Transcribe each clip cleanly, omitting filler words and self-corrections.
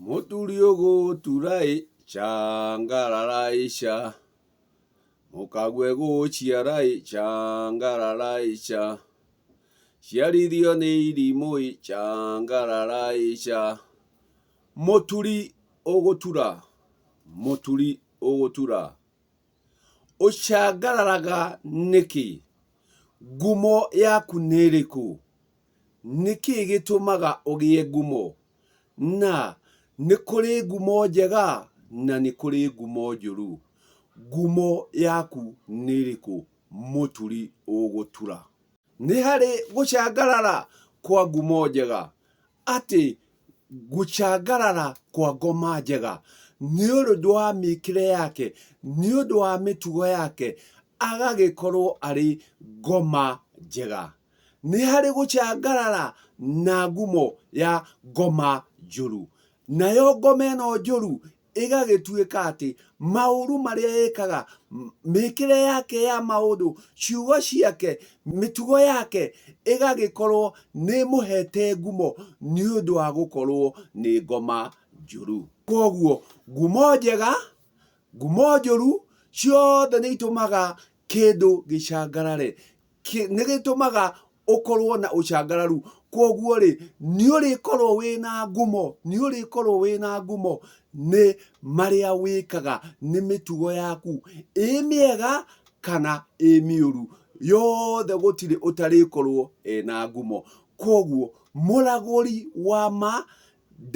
Mũturi ũgũtura ĩ changarara ĩca, mũkague gũciara ĩ changarara ĩca, ciarithio nĩ irimũ ĩ changarara ĩca. Mũturi ũgũtura, mũturi ũgũtura, ũcangararaga nĩkĩ? Ngumo yaku nĩ ĩrĩkũ? Nĩkĩ gĩtũmaga ũgĩe ngumo? Na nĩ kũrĩ ngumo njega na nĩ kũrĩ ngumo njũru. Ngumo yaku nĩ ĩrĩkũ mũturi ũgũtura? Nĩ harĩ gũcangarara kwa ngumo njega, atĩ gũcangarara kwa ngoma njega nĩ ũndũ wa mĩkĩre yake, nĩ ũndũ wa mĩtugo yake, agagĩkorwo arĩ ngoma njega. Nĩ harĩ gũcangarara na ngumo ya ngoma njũru. Nayo ngoma ĩno njũru ĩgagĩtuĩka atĩ maũru marĩa ĩkaga, mĩkĩre yake ya maũndũ, ciugo ciake, mĩtugo yake ĩgagĩkorwo nĩ ĩmũhete ngumo nĩ ũndũ wa gũkorwo nĩ ngoma njũru. Kwoguo ngumo njega, ngumo njũru, ciothe nĩ itũmaga kĩndũ gĩcangarare. Nĩ gĩtũmaga ũkorwo na ũcangararu. Kwoguo rĩ, nĩ ũrĩkorwo wĩna ngumo, nĩ ũrĩkorwo wĩna ngumo nĩ marĩa wĩkaga, nĩ mĩtugo yaku, ĩ mĩega kana ĩ mĩũru, yothe gũtirĩ ũtarĩkorwo ena ngumo. Kwoguo mũragũri wa ma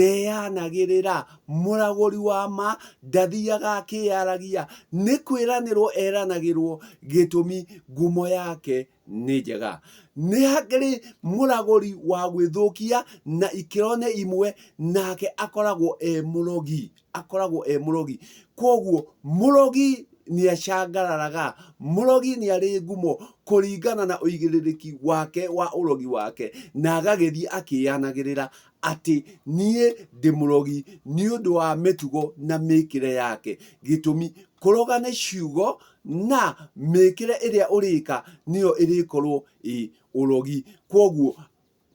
ndeyanagĩrĩra, mũragũri wa ma ndathiaga akĩyaragia, nĩ kwĩranĩrwo eranagĩrwo, gĩtũmi ngumo yake nĩ njega. Nĩ hakĩrĩ mũragũri wa gwĩthũkia na ikĩro nĩ imwe, nake akoragwo e mũrogi, akoragwo e mũrogi. Kwoguo mũrogi nĩ acangararaga, mũrogi nĩ arĩ ngumo kũringana na ũigĩrĩrĩki wake wa ũrogi wake, na agagĩthiĩ akĩyanagĩrĩra atĩ niĩ ndĩ mũrogi nĩ ũndũ wa mĩtugo na mĩkĩre yake. Gĩtũmi, kũroga nĩ ciugo na mĩkĩre ĩrĩa ũrĩka nĩyo ĩrĩkorwo ĩ ũrogi. Kwoguo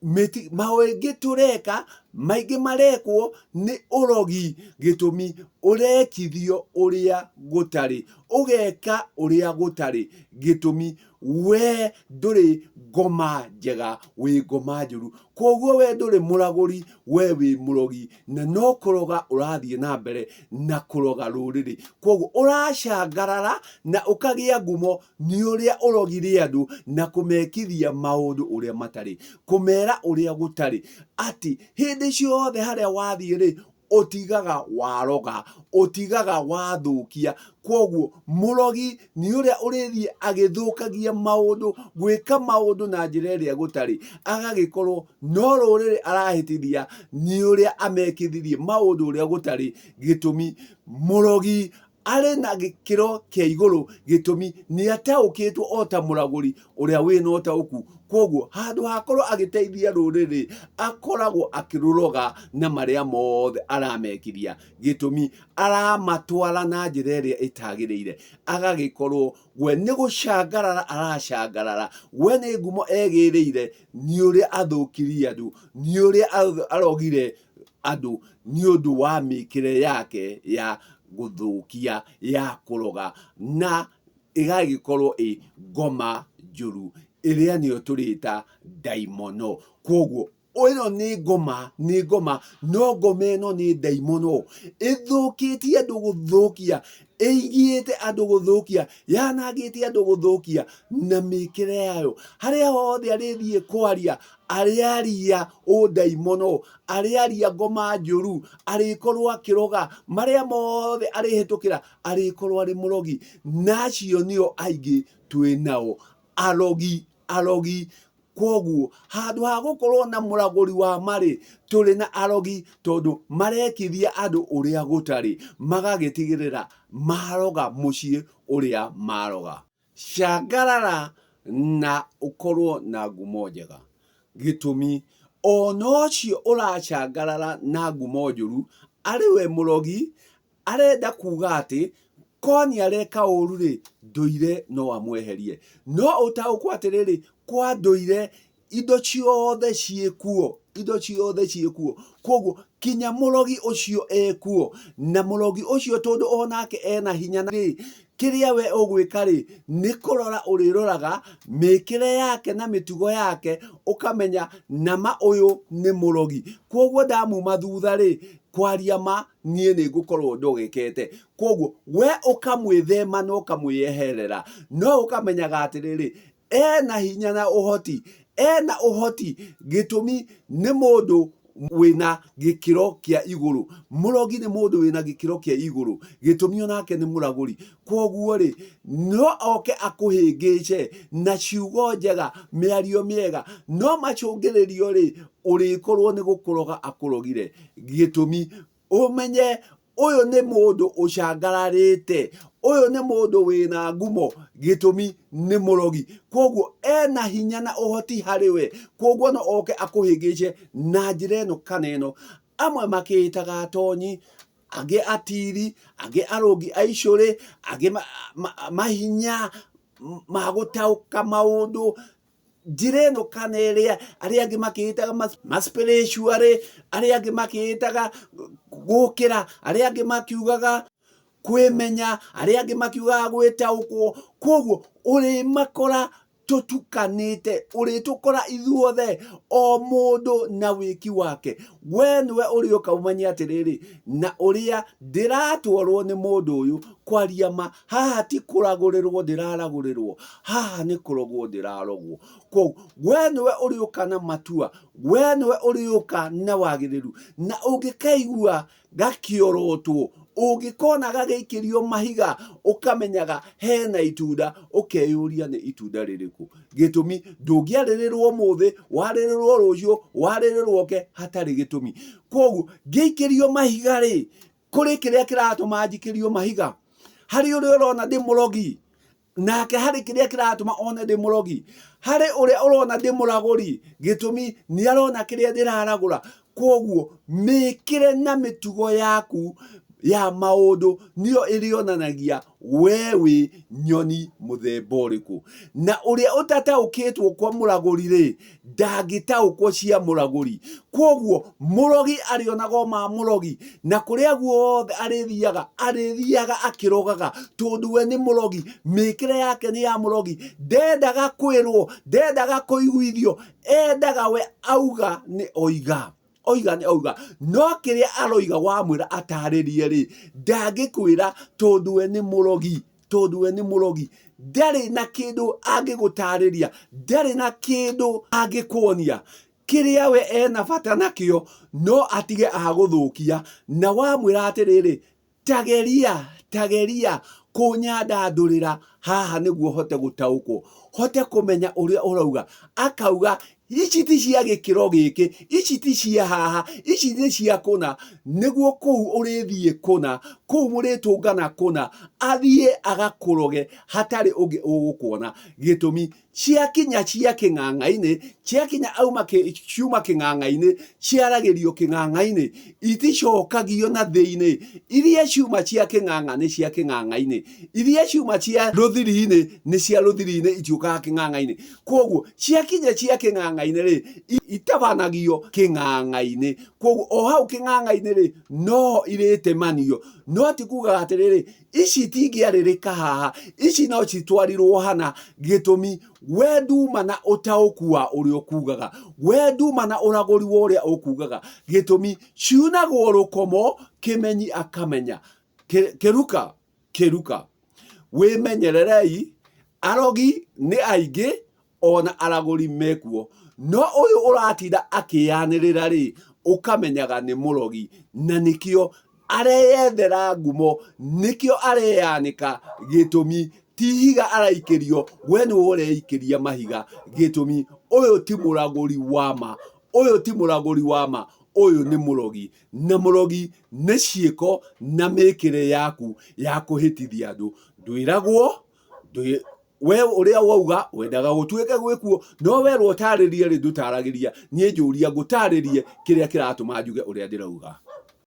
maũngĩ tũreka maingĩ marekwo nĩ ũrogi. Gĩtũmi, ũrekithio ũrĩa gũtarĩ, ũgeka ũrĩa gũtarĩ. Gĩtũmi, we ndũrĩ ngoma njega, wĩ ngoma njũru. Kwoguo we ndũrĩ mũragũri, we wĩ mũrogi, na no kũroga ũrathiĩ na mbere na kũroga rũrĩrĩ. Kwoguo ũracangarara na ũkagĩa ngumo nĩ ũrĩa ũrogire andũ na kũmekithia maũndũ ũrĩa matarĩ, kũmera ũrĩa gũtarĩ, atĩ hĩndĩ ciothe harĩa wathiĩ rĩ, ũtigaga waroga, ũtigaga wathũkia. Kwoguo mũrogi nĩ ũrĩa ũrĩthiĩ agĩthũkagia maũndũ, gwĩka maũndũ na njĩra ĩrĩa gũtarĩ, agagĩkorwo no rũrĩrĩ arahĩtithia nĩ ũrĩa amekithirie maũndũ ũrĩa gũtarĩ. Gĩtũmi mũrogi arĩ na gĩkĩro kĩa igũrũ, gĩtũmi nĩ ataũkĩtwo o ta mũragũri ũrĩa wĩna ũtaũku. Kwoguo handũ hakorwo agĩteithia rũrĩrĩ, akoragwo akĩrũroga na marĩa mothe aramekithia. Gĩtũmi aramatwara na njĩra ĩrĩa ĩtagĩrĩire, agagĩkorwo we nĩ gũcangarara aracangarara, we nĩ ngumo egĩrĩire nĩ ũrĩa athũkirie andũ, nĩ ũrĩa arogire andũ nĩ ũndũ wa mĩkĩre yake ya gũthũkia, ya kũroga, na ĩgagĩkorwo ĩ ngoma njũru ĩrĩa nĩyo tũrĩta ndaimono. Kwoguo ĩno nĩ ngoma, nĩ ngoma, no ngoma ĩno nĩ ndaimono ĩthũkĩtie andũ gũthũkia, ĩigĩte andũ gũthũkia, yanangĩte andũ gũthũkia na mĩkĩre yayo. Harĩa hothe arĩthiĩ kwaria, arĩaria ũndaimono, arĩaria ngoma njũru, arĩkorwo akĩroga, marĩa mothe arĩhĩtũkĩra arĩkorwo arĩ mũrogi. Na acio nĩo aingĩ twĩ nao, arogi, arogi. Kwoguo handũ ha gũkorwo na mũragũri wa marĩ, tũrĩ na arogi tondũ marekithia andũ ũrĩa gũtarĩ, magagĩtigĩrĩra maroga mũciĩ ũrĩa maroga. Cangarara na ũkorwo na ngumo njega. Gĩtũmi, ona ũcio ũracangarara na ngumo njũru, arĩ we mũrogi, arenda kuga atĩ korwo nĩ areka ũru rĩ, ndũire no amweherie. No ũtaũkwo atĩrĩrĩ, kwa ndũire indo ciothe ciĩkuo. Indo ciothe ciĩkuo. Kwoguo kinya mũrogi ũcio ekuo, na mũrogi ũcio tondũ onake ena hinya rĩ, kĩrĩa we ũgwĩka rĩ, nĩ kũrora ũrĩroraga mĩkĩre yake na mĩtugo yake, ũkamenya nama ũyũ nĩ mũrogi. Kwoguo ndamuma thutha rĩ, kwaria ma niĩ nĩ ngũkorwo ndogekete. Kwoguo we ũkamwĩthema na ũkamwĩyeherera, no ũkamenyaga atĩrĩrĩ, ena hinya na ũhoti, ena ũhoti gĩtũmi nĩ mũndũ wĩna gĩkĩro kĩa igũrũ. Mũrogi nĩ mũndũ wĩna gĩkĩro kĩa igũrũ, gĩtũmi onake nĩ mũragũri. Kwoguo rĩ, no oke akũhĩngĩce na ciugo njega, mĩario mĩega, no macũngĩrĩrio rĩ, ũrĩkorwo nĩ gũkũroga akũrogire. Gĩtũmi ũmenye ũyũ nĩ mũndũ ũcangararĩte, ũyũ nĩ mũndũ wĩna ngumo, gĩtũmi nĩ mũrogi. Kwoguo ena hinya na ũhoti harĩ we, kwoguo no oke akũhĩngĩce na njĩra ĩno kana ĩno. Amwe makĩĩtaga atonyi, angĩ atiri, angĩ arũngi a icũrĩ, angĩ mahinya ma gũtaũka maũndũ, njĩra ĩno kana ĩrĩa, arĩa angĩ makĩĩtaga ma spiritual, arĩa angĩ makĩĩtaga gũkĩra, arĩa angĩ makiugaga kwĩmenya, arĩa angĩ makiugaga gwĩtaũkwo. Koguo ũrĩmakora tũtukanĩte, ũrĩtũkora ithuothe, o mũndũ na wĩki wake. We nĩwe ũrĩũka ũmenye atĩrĩrĩ, na ũrĩa ndĩratwarwo nĩ mũndũ ũyũ, kwaria ma, haha ti kũragũrĩrwo ndĩraragũrĩrwo, haha nĩ kũrogwo ndĩrarogwo. Kwoguo we nĩwe ũrĩũka na matua, we nĩwe ũrĩũka na wagĩrĩru. Na ũngĩkaigua gakĩorotwo, ũngĩkona gagĩikĩrio mahiga, ũkamenyaga hena itunda, ũkeyũria nĩ itunda rĩrĩkũ. Gĩtũmi, ndũngĩarĩrĩrwo ũmũthĩ, warĩrĩrwo rũciũ, warĩrĩrwo ũke, hatarĩ gĩtũmi. Kwoguo ngĩikĩrio mahiga rĩ, kũrĩ kĩrĩa kĩratũma njikĩrio mahiga. Harĩ ũrĩa ũrona ndĩ mũrogi, nake harĩ kĩrĩa kĩratũma one ndĩ mũrogi. Harĩ ũrĩa ũrona ndĩ mũragũri, gĩtũmi nĩ arona kĩrĩa ndĩraragũra. Kwoguo mĩkĩre na mĩtugo yaku ya maũndũ nĩyo ĩrĩonanagia we wĩ nyoni mũthemba ũrĩkũ. Na ũrĩa ũtataũkĩtwo kwa mũragũri rĩ, ndangĩtaũkwo cia mũragũri. Kwoguo mũrogi arĩonaga o ma mũrogi, na kũrĩa guothe arĩthiaga, arĩthiaga akĩrogaga, tondũ we nĩ mũrogi, mĩkĩre yake nĩ ya mũrogi, ndendaga kwĩrwo, ndendaga kũiguithio, endaga we auga nĩ oiga. Oiga nĩ auga, no kĩrĩa aroiga wamwĩra atarĩrie rĩ, ndangĩkwĩra tondũ we nĩ mũrogi, tondũ we nĩ mũrogi. Ndarĩ na kĩndũ angĩgũtarĩria, ndarĩ na kĩndũ angĩkuonia. Kĩrĩa we ena bata nakĩo no atige agũthũkia, na wamwĩra atĩrĩrĩ, tageria, tageria kũnyandandũrĩra haha nĩguo hote gũtaũkwo, hote kũmenya ũrĩa ũrauga. Akauga ici ti cia gĩkĩro gĩkĩ, ici ti cia haha, ici nĩ cia kũna, nĩguo kũu ũrĩthiĩ kũna, kũu mũrĩtũngana kũna, athiĩ agakũroge hatarĩ ũngĩ ũgũkuona. Gĩtũmi, ciakinya cia kĩng'ang'a-inĩ, ciakinya auma ciuma kĩng'ang'a-inĩ, ciaragĩrio kĩng'ang'a-inĩ, iticokagio na thĩinĩ. Iria ciuma cia kĩng'ang'a nĩ cia kĩng'ang'a-inĩ, iria ciuma cia rũthiri-inĩ nĩ cia rũthiri-inĩ, itiũkaga kĩng'ang'a-inĩ. Kwoguo ciakinya cia kĩng'ang'a-inĩ rĩ, itabanagio kĩng'ang'a-inĩ. Kwoguo o hau kĩng'ang'a-inĩ rĩ, noho irĩtemanio. No ti kugaga atĩrĩrĩ, ici itingĩarĩrĩka haha, ici no citwarirwo hana. Gĩtũmi, we nduma na ũtaũku wa ũrĩa ũkugaga, we nduma na ũragũri wa ũrĩa ũkugaga. Gĩtũmi, ciunagwo rũkomo, kĩmenyi akamenya. Kĩruka, kĩruka. Wĩmenyererei, arogi nĩ aingĩ, ona aragũri mekuo. No ũyũ ũratinda akĩyanĩrĩra rĩ, ũkamenyaga nĩ mũrogi, na nĩkĩo areyethera ngumo, nĩkĩo areyanĩka. Gĩtũmi ti ihiga araikĩrio, we nĩwe ũreikĩria mahiga. Gĩtũmi ũyũ ti mũragũri wa ma, ũyũ ti mũragũri wa ma, ũyũ nĩ mũrogi. Na mũrogi nĩ ciĩko na mĩkĩre yaku ya kũhĩtithia andũ. Ndwĩragwo, we ũrĩa wauga wendaga gũtuĩke gwĩkuo, no werwo ũtarĩrie rĩ, ndũtaragĩria. Niĩ njũria ngũtarĩrie kĩrĩa kĩratũma njuge ũrĩa ndĩrauga.